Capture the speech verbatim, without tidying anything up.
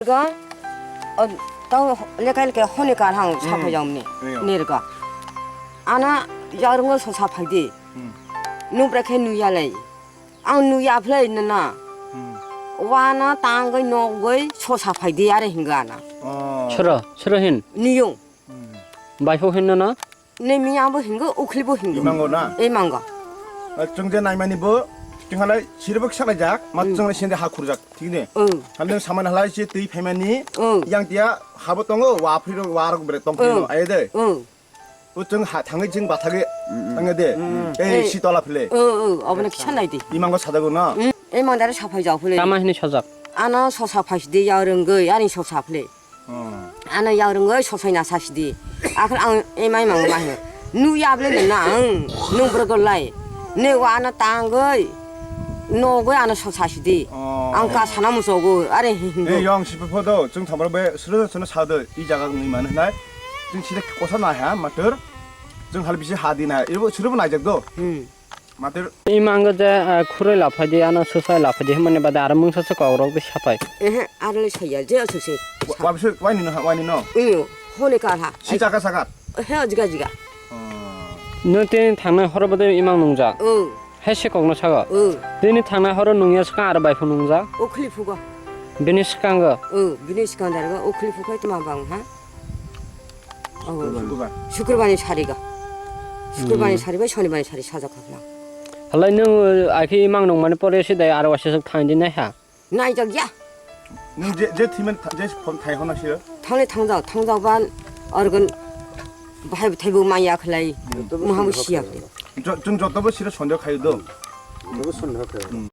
Ga, o, tau lekai lekai hone kar hang saphai jam ni. Iyo. Nirga. Ana yarungo so saphai di. Hmm. Nubra khe nuya lai. Ang nuya phlai nana. Hmm. Wana tangoi nogoi so saphai di are hinga ana. Oh. Sura, sura hin. Niyung. Hmm. Baipho hin nana. Nemi abo hingo, ukhli bo hingo. Imango na? Imango. Ah, chwng je naimani bo, chwng halai sirbo kisa laijak, ma chwng lai sinde ha khurjak, thik ne? Oh. Hal nang samani halai se twi phaimani, oh, yang tia habo tongo, wa phri ro, wa rok bre tong phri no, oh, aye de. Oh. O chwng ha thangwi chwng bathagwi thangwi de. Mm. Ei, ei, si tola phile. Oh, oh, obo no kisa nai di. Imango sadago no? Mm. Imang dare saphai jau phile. Tama hini sajak? Ano so saphai sidi ya rwngwi, ani so saphile. Hmm. Ano yarungoi sosai na sasidi. Akhir ang emai mang ma hino. Nu yable na ang nung bergolai. Ne wa ano tangoi. Nogoi ano sosasidi. Oh. Ang ka sana musogo. Are hi hi. Ei, yong si phodo. Chwng thamar be suru sunu sado. I jaga ni man nai. Chwng sida kosa na ha matur. Chwng hal bisi ha di na. Ibo suru bo naijak do. Hmm. Matur. Imango je, ah, khuroi laphai di, ano susai laphai di, himani bade aro mungsa se kok rok di sapai. Ehe, aro le saya, je asuse. Wa-, wabse, wani no, wani no. Iyo, hone kar ha. Si chaka sakat. He, jiga jiga. Oh. Nung tini thangnai horo bade imang nungja. Oh. He se kok no sago. Oh. Tini thangnai horo nungya swkang aro bai phunungja. Okhli phugo. Bini swkango. Oh, bini swkang darga okhli phugo tma bang ha. Oh. Sukurbar. Sukurbarni sariga. Sukurbarni sari bai Sonibarni sari sajak khakna. Halai nung, uh, aiki imang nung mani pore si dai aro wasi sok thain di nai ha. Nai jak ya. Nung je, je thimen tha-, je phone thai hono siro. Thangle thangjak, thangjak ban organ bahai thaibo maya khlai. Hmm. Muhamu siya. Jo-, chung jotobo siro sondeho khayo do. Jotobo sondeho khayo. Hmm.